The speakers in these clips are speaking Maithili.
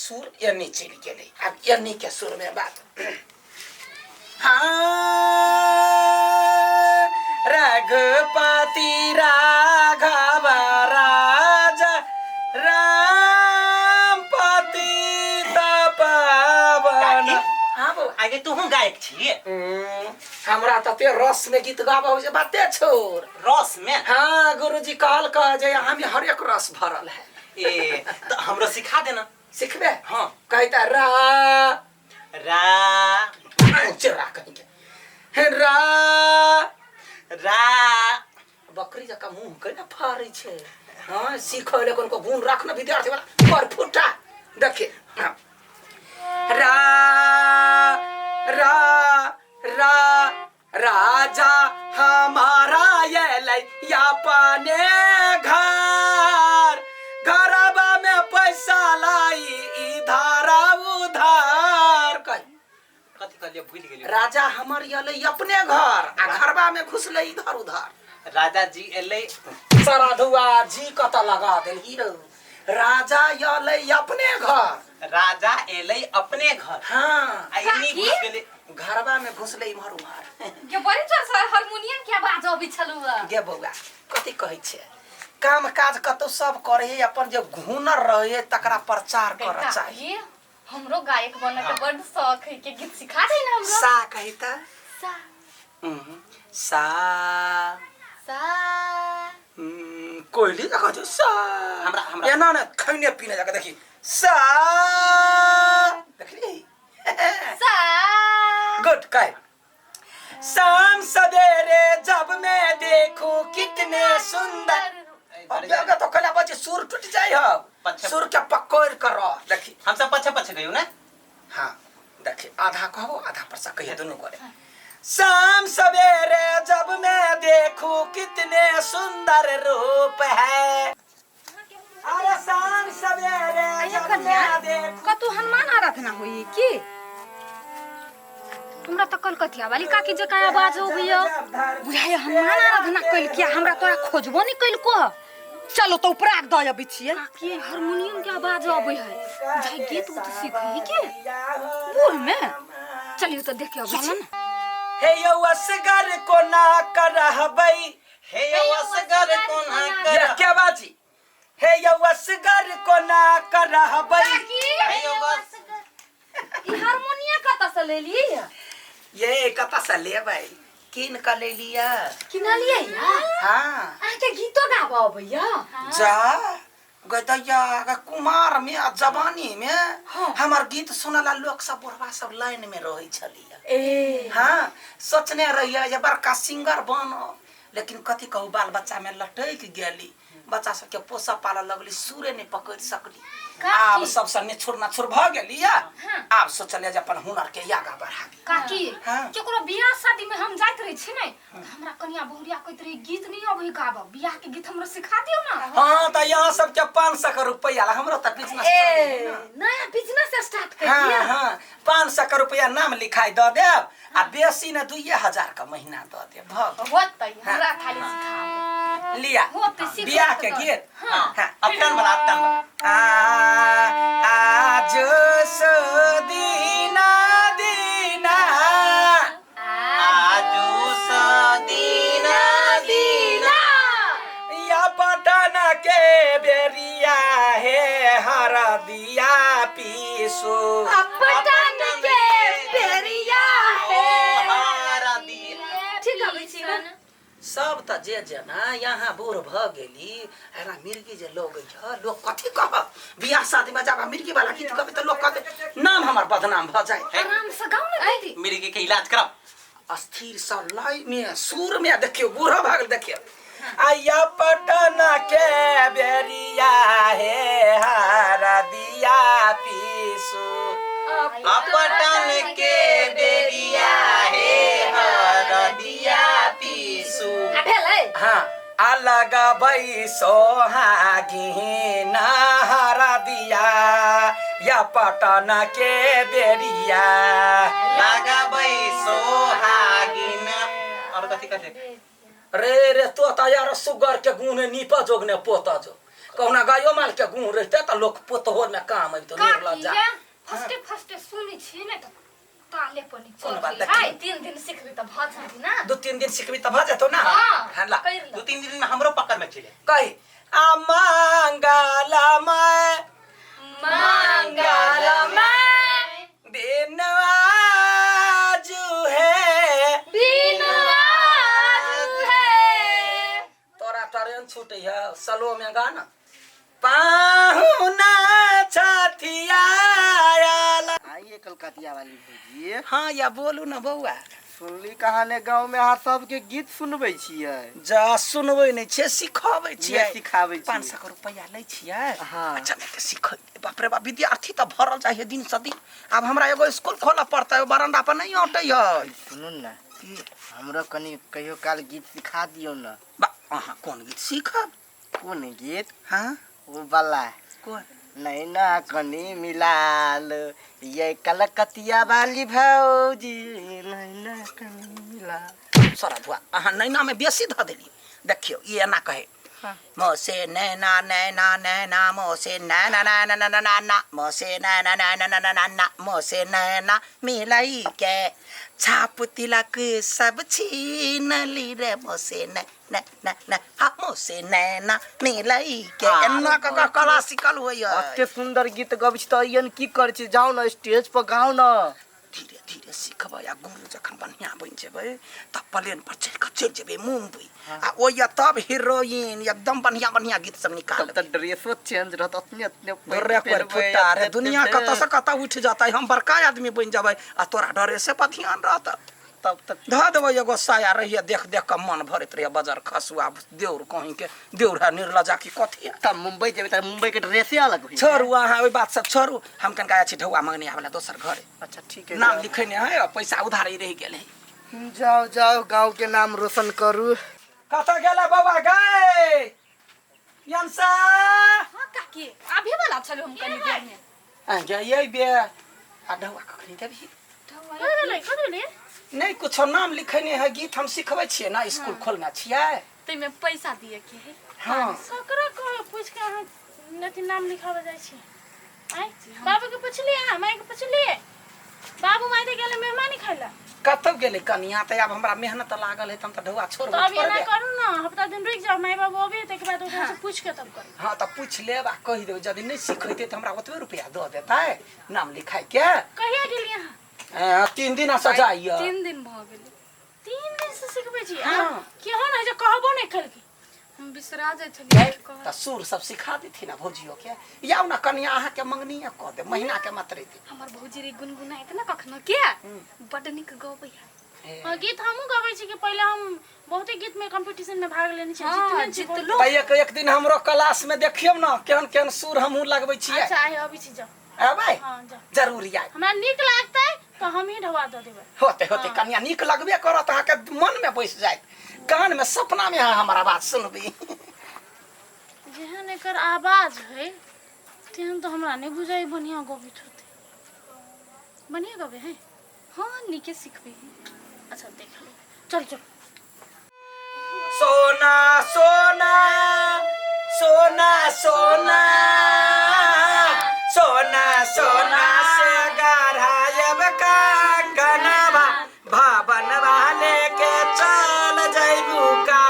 सुर एन्नी चलि गेलै। आब एन्नी के सुर में बात। हाँ, रघुपति राघव राजा राम पतित पावन। काकी? हाँ बौआ। आगे तू गायक छियै? हमरा तते रस में गीत गाबऽ होइ छै, बाते छोड़। रस में? हाँ, गुरुजी कहल कह जे यहाँ में हर एक रस भरल है। ए तो हमरो सिखा देना। सिखबे? हाँ। कहता रा रा चिर्रा कहीं के हे रा रा बकरी जका मुंह के ना फाड़ै छै। हाँ, सीखै ले कोन को गुण रख ना विद्यार्थी वाला पर फुटा देखिए। हाँ। रा रा रा राजा हमारा अयलै अपने घर, घरबा में पैसा लाई इधार उधार। कही कथी कहलिए, भूल गेलिए। राजा हमर अयलै अपने घर आ घरबा में घुसलै इधर उधर। राजा जी एलै। सराधुआ जी कत लगा देलही रौ। राजा अयलै अपने घर। राजा एलै अपने घर। हाँ। आ एनी काकी? घुस गेलै। घरबा में घुसलै इम्हर उम्हर। गे बड़ी जोर से हारमोनियम के आवाज अबै छलौ। गे बौआ, कथी कहै छै, काम काज कतौ सब करे है, अपन जे हुनर रहे है तकरा प्रचार करऽ चाही। काकी, हमरो गायक बने के बड़ शौक है, के गीत सिखा दे ना हमरो। सा कही त। सा। सा। सा। कोयली जकाँ छै सा। हमरा एना ने खैने पीने जकाँ देखी सा, देखली सा। गुड। कह शाम सवेरे जब मैं देखूं कितने सुंदर। अब जगह तो कला बजे सुर टूट जाए हो। पच्छे- सुर के पकड़ कर रह देखी। हम सब पछे पछे गयो ना। हाँ देखी, आधा कहबो आधा पर से कहिए दोनों करे। शाम सवेरे जब मैं देखूं कितने सुंदर रूप है, अरे शाम सवेरे जब मैं देखूं। कतौ हनुमान आराधना होई की? हमरा तऽ कलकतिया वाली काकी जकाँ आवाज अबैया, बुझाइया हनुमान आराधना कैलकिया, हमरा तोरा खोजबो नहीं कैलको। चलो तो उपरा के दऽ अबै छियै। काकी, हारमोनियम के आवाज अबै है, बुझाइ गीत उत सीखै के बूढ़ में। चलियो तऽ देखे अबै चलो छी। ने। हे यौ असगर कोना करहबै, हे यौ असगर कोना ये कर, के बाजी, हे यौ असगर कोना करहबै। काकी, हे यौ बस ई हारमोनिया कतऽ से लेलियै? ये कतऽ से लेबै, कीन कऽ ले लिअ। किनलियै या? हाँ। अहाँके गीतो गाबऽ अबैया? जा गदैया गे, कुमार में आ जवानी में हमर गीत सुनला लोक सब बुढ़वा सब लाइन में रहै छलियै। ए हाँ, सोचने रहियै जे बड़का सिंगर बनब, लेकिन कथी कहू, बाल बच्चा में लटकि गेली, बच्चा सबके पोसऽ पालऽ लगली, सुरे नहि पकड़ि सकली। काकी। आब सबसँ निछुर नाछुर भऽ गेली या। आब सोचलियै जे अपन हुनर के आगाँ बढ़ाबी। काकी, हाँ। केकरो बियाह शादी में हम जाइत रहे छी ने, तऽ हमरा कनिया बहुरिया कहैत रही गीत नहीं अबै गाबऽ, बियाह के गीत हमरो सिखा दियौ ना। हाँ, तऽ यहाँ सबके 500 के रुपया ला हमरो तऽ बिजनेस ए चलै है ना। नया बिजनेस स्टार्ट कर हाँ दिया। हाँ, 500 के रुपया नाम लिखाई दऽ देब आ बेसी ने 2000 के महीना दऽ देब, भऽ गेल। होतै, हमरा खाली सिखाबू। लिया होतै, सीख बियाह लेतै के तऽ। गीत। हाँ, हाँ। अपटन वाला, अपटन वाला। आ आज सो दीना दीना, आजू सदीना दीना, या पटन के बेरिया हे हरदिया पीसू। पटन के बेरिया ओ हे हरदिया। ठीक अबै छी ने? सब तऽ जे जेना यहाँ बूढ़ भऽ गेली, एना मिर्गी जे लगै छ, लोग कथी कहत? बियाह शादी में जाबा मिर्गी वाला गीत कहबै तऽ लोग कहतै नाम हमर बदनाम भऽ जाय। आराम से गाउ ने दीदी। मिर्गी के इलाज कराओ। अस्थिर सँ लय में सुर में देखियौ, बूढ़ो भऽ गेल देखियौ। आया पटन के बेरिया हे हरदिया पीसू। अपटन के बेरिया हे हरदिया पीसू। आ भेलै? हाँ, अलग सोहागिन हरदिया या पटन के बेरिया। लगाबै सोहागिन और कथी कथी रे रे तोता यार, सुगर के गुने नीपा जोगने पोता जो कहुना गायो माल के गुण रहते त लोक पोतहो में काम अबितो निर्लज्जा। फर्स्टे फर्स्टे सुनै छी ने त ताले पर नहीं कोन बात चढ़ी। देखी? हाय 3 दिन सिखबी त भ जेतै ना। 2-3 दिन सिखबी त भ जेतौ ना। हाँ, हाँ, ला। कर दू लो। तीन दिन में हमरो पकड़ में चले। कही आ मंगलमय मंगलमय दिन आजु है दिन आज है। तोरा ट्रेन छूटे है सलो में गाना पाहुना छथिया आयल। आइए कलकतिया वाली भौजी। हाँ या बोलू ना बौआ। सुनली कहाने गाँव में अहाँ सबके गीत सुनबै छियै। जा सुनबै नहि छियै, सिखबै छियै। इहे सिखाबै छियै। 500 के रुपैआ लै छियै। हाँ। अच्छा मैं सिखै, बाप रे बाप, विद्यार्थी तऽ भरल जाइ है दिन से दिन। आब हमरा एगो स्कूल खोलऽ पड़तै, ओ बरंडा पर नहि अटै है। सुनू ने, हमरो कनि कहियो काल गीत सिखा दियौ ने। बा अहाँ कोन गीत सीखब? कोन गीत? हाँ। ओ वाला। कोन? नैना कनि मिलाल ये कलकतिया वाली भौजी, नैना कनि मिला। सरा धुआ अहाँ नैना में बेसी धऽ देलियै। देखियौ ई एना कहे, मोसे नैना नैना नैना मोसे नैना नैना नैना नैना मोसे नैना नैना नैना नैना मोसे नैना मिलाई के छाप तिलक सब छीन ली रे मोसे नै नै नै नै हा मोसे नैना मिलाई के। एना कऽ कऽ क्लासिकल होइए। एते सुंदर गीत गबै छी तऽ अइयन की करै छी? जाउ ने स्टेज पर गाउ ने। धीरे धीरे सिखबै आ गुरु जखन बढ़िआँ बनि जेबै तऽ प्लेन पर चढ़ि कऽ चलि जेबै मुम्बई आ ओहिया तब हीरोइन एकदम बढ़िआँ बढ़िआँ गीत सब तब निकालबै। तऽ ड्रेसो चेंज रहत, अपने अपने रे कोर फुट्टा रे, दुनिया कतऽ से कतऽ उठि जेतै, हम बड़का आदमी बनि जेबै आ तोरा ड्रेसे पर ध्यान रहत। तब तक धऽ देबै एगो साया रहिए, देख देख कऽ मन भरैत रहिए। बजर खसुआ देउर कहीं के देउर है, निर्लजा की कथी है। तब मुंबई जेबै तऽ मुंबई के ड्रेसे अलग होइ। छोड़ू अहाँ ओहि बात सब छोड़ू, हम कनका जाइ छी ढौआ मंगने आबला दोसर घरे। अच्छा ठीक है। नाम लिखेने है आ पैसा उधारी रहि गेल है। जाओ जाओ, गाँव के नाम रोशन करू। कतऽ गेला बाबा गए यंसा? हाँ काकी, अभी वाला छलो हम कनी देर में। आ ये बे आ ढौआ कखनी देबही? कथी भेलै, कथी भेलै? नहि कुछो, नाम लिखेने है, गीत हम सिखबै छियै ना, स्कूल खोलने छियै। तैमे पैसा दिए के है। हाँ। ककरा कह पूछ के अहाँ अथी नाम लिखाबऽ जाइ छी? आँय, बाबू के पुछलियै अहाँ? माय के पुछलियै? बाबू माय तऽ गेलै मेहमानी खाइ लए। कतौ गेलै कनिया? तऽ आब हमरा मेहनत लागल है तऽ हम तऽ ढौआ तऽ छोड़बै अभी एना छोड़बै। करू ने, हफ्ता दिन रुकि जाउ, माय बाबू अबै ताहिके बाद ओकरा से पूछि के तब करू। हाँ तऽ पूछि लेब आ कहि देबै, यदि नहि सिखेतै तऽ हमरा ओतबे रुपया दऽ देतै नाम लिखाइ के। कहिया गेलियै अहाँ? 3 दिन से जाइए। 3 दिन भऽ गेलै। 3 दिन से सिखबै छी? हाँ। केहन है जे कहबो नहि केलकै? हम बिसरा जाइ छलियै। तऽ सुर सब सिखा देथिन ना भौजियो के। आउ ना कनिया, अहाँके मंगनीये कऽ देब, महीना के मात्र दे। हमर भौजी रे गुनगुनाइत ने कखनो के बड नीक गबै है। हाँ, गीत हमहूँ गबै छी कि पहिले हम बहुते गीत में कंपटीशन में भाग लेने छी। हाँ, जितने छी बहुत। जितलो। तऽ एक एक दिन हमरो क्लास में देखियौ ना केहन केहन सुर हमहूँ लगबै छियै। अच्छा आइ अबै छी, जाउ। अबै। हाँ जाउ। जरूर आयब। हमरा नीक लागतै तऽ हमही ढवा दऽ देबै। होते होते कनिया, नीक लगबे करत, अहाँके मन में बैस जायत, कान में सपना में अहाँ हमर आवाज सुनबै। जेहन एकर आवाज है तेहन तऽ हमरा नहि बुझाइ बढ़िआँ गबैत होतै। बढ़िआँ गबै है? हाँ, नीके सिखबै है। अच्छा देख लो, चल चल। सोना सोना सोना सोना सोना सोना से गढ़ायब कंगनवा भवनवा लेके चल जैबू का।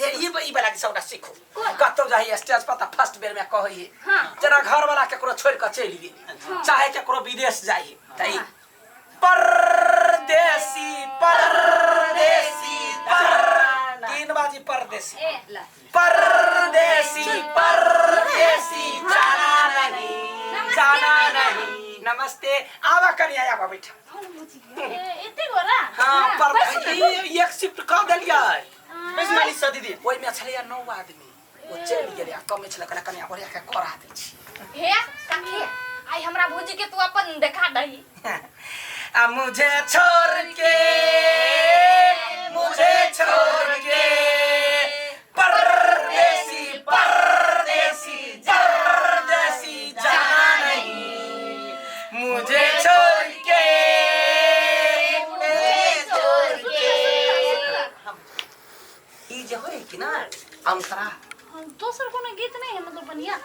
ये ई ई वाला के सबटा सीखू। कतौ जाही स्टेज पर तऽ फर्स्ट बेर में कहै, जेना घर वाला केकरो छोड़ कऽ चलि गेली, चाहे केकरो विदेश जाही तऽ ई परदेसी परदेसी पर तीन बाजी परदेसी परदेसी परदेसी जाना नहीं जाना नहीं। नमस्ते, आवा कनिया, आवा बैठा। एते गोरा। हाँ, पर ई एक शिफ्ट कऽ देलियै। बेस मालिक सँ दीदी। ओहिमे छलैया 9 आदमी, ओ चलि गेलै आ कमे छलै, कहलै कनिया बढ़िया के करा दै छी। हे काकी, आइ हमरा भौजी के तू अपन देखा दही। आ मुझे छोड़ के, मुझे छोड़ के परदेसी परदेसी परदेसी जाना नहीं, मुझे छोड़ के, मुझे छोड़ के। ई जे होय कि ना अंतरा। हम दोसर कोनो गीत नहीं है मतलब। बढ़िया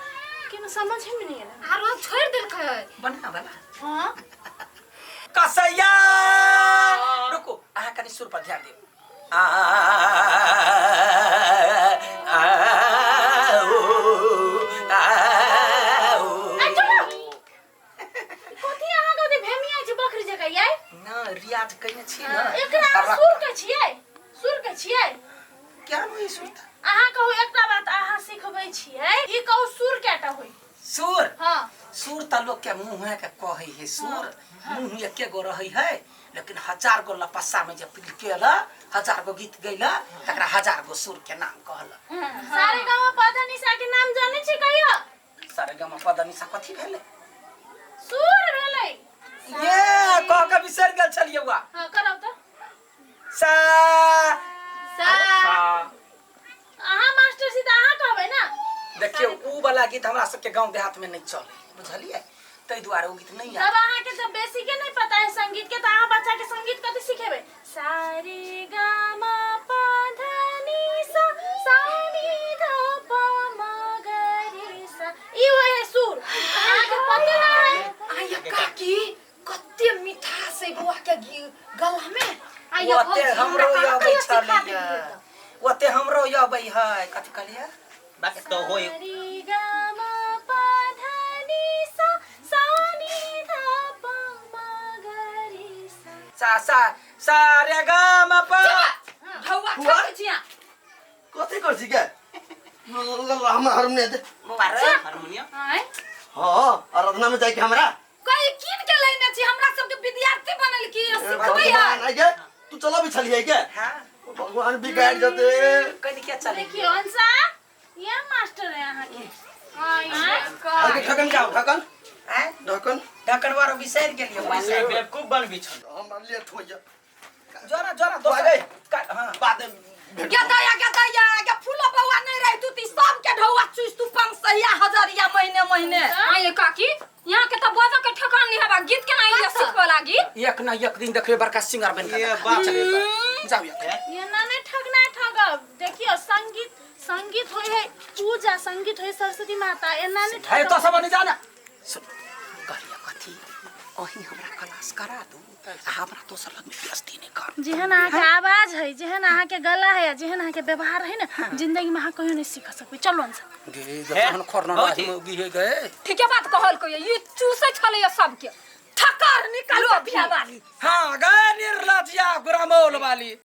कि न समझ में नहीं एलै। आरो छोड़ देलकै। बढ़िया वाला। हाँ। कसैया रुकू, अहाँ कनि सुर पर ध्यान दियौ। आ आ ओ आ ओ। आ चुप। कथी अहाँ कथी भेमिया छी बकरी जकाँ यै? न रियाज कयने छी न। एकरा अहाँ सुर के छियै? सुर के छियै? क्या होई सुर त? अहाँ कहू एकटा बात, अहाँ सिखबै छियै ई कहू सुर केटा होई? सुर? हाँ। सुर त लोग के मुँह के कहै है सुर, मुँह एके गो रहै है, लेकिन 1000 गो लपस्सा में जब केल 1000 गो गीत गैला तकरा 1000 गो सुर के नाम कहल। सारे गाँव पद निशा के नाम जानै छी कहियो? सारे गाँव पद निशा कथी भेलै? सुर भेलै। ये कह के बिसरि गेल छलियै बौआ। हाँ करौ त। सा सा। अहाँ मास्टर छी त अहाँ कहबै ना। देखियौ ऊ वाला गीत हमरा सबके गांव देहात में नहीं चले, बुझलियै? ताहि दुआरे ओ गीत नहीं तब अहाँ के जब बेसी के नहीं पता है संगीत के त अहाँ बच्चा के संगीत कथी सिखेबै? सा रे गा मा पा धा नी सा, सा नी धा पा मा गा रे सा, ई होय है सुर। अहाँ के पते ना है। आय काकी कते मिठास है बौआ के गला में। आइयो ओते भौजी, हमरो हमरा अबै कहियो सिखा छलैया। देलियै तऽ। ओते हमरो अबै है। कथी कहलियै? बात तो होय। सा रे गा मा पा धा नी सा, सा नी धा पा मा गा रे सा। सा सा सा रे गा मा पा। ढौआ खाइ छी अहाँ। कथी कर छी के? हम हारमोनियम दे। बौआ रे। हारमोनियम? आँय? हाँ, आराधना में जाके हमरा। कहीं कीन के लेने छी, हमरा सबके विद्यार्थी बनल की सिखबै भगवान आइ गे, तू चला भी छलियै के? हाँ। भगवान बिगाड़ जते। कहीं क्या चले? देखियो अंशा, ये मास्टर है अहाँ के। आगे ढकन जाओ, ढकन। आँय? ढकन। ढकन वारो बिसरि गेलियै पैसा। बेवकूफ बनबी छल। हमरा लेट हो जा। जोरा जोरा तू आ गई? दोसर हाँ। बाद में भेट। गे दया गे दया गे फूलो बौआ नहीं रही तू ती सब के ढौआ चूस तू 500 हजरिया महीने महीने। आये काकी, यहाँ के तो बजो के ठेकान नहीं हबा, गीत केना इलिया सिखबे लागी? एक न एक दिन देखबे बड़का सिंगर बन के। ये बाप रे बाप। जाऊ एक। ये ना नहीं ठगना ठगब। देखियो संगीत, संगीत होय है पूजा, संगीत होय सरस्वती माता, एना नहीं है तो ठगब। सब नहीं जाना। सुन, कहलिया कथी? अहीं हमरा क्लास करा दू, आ हमरा दोसर लग में बेइज्जती नहीं कर। जेहन अहाँ के आवाज है, जेहन अहाँ के गला है, जेहन अहाँ के व्यवहार है ना, जिंदगी में अहाँ कहियो नहीं सीख सकबै। चलू अंशा। गे जखन खरना भौजी। रात में गिहे गए। ठीके बात कहल को ये चूसै छलैया सबके। ठकर निकालो अभिया वाली। हाँ, गए निर्लज्जिया गुरामौल वाली।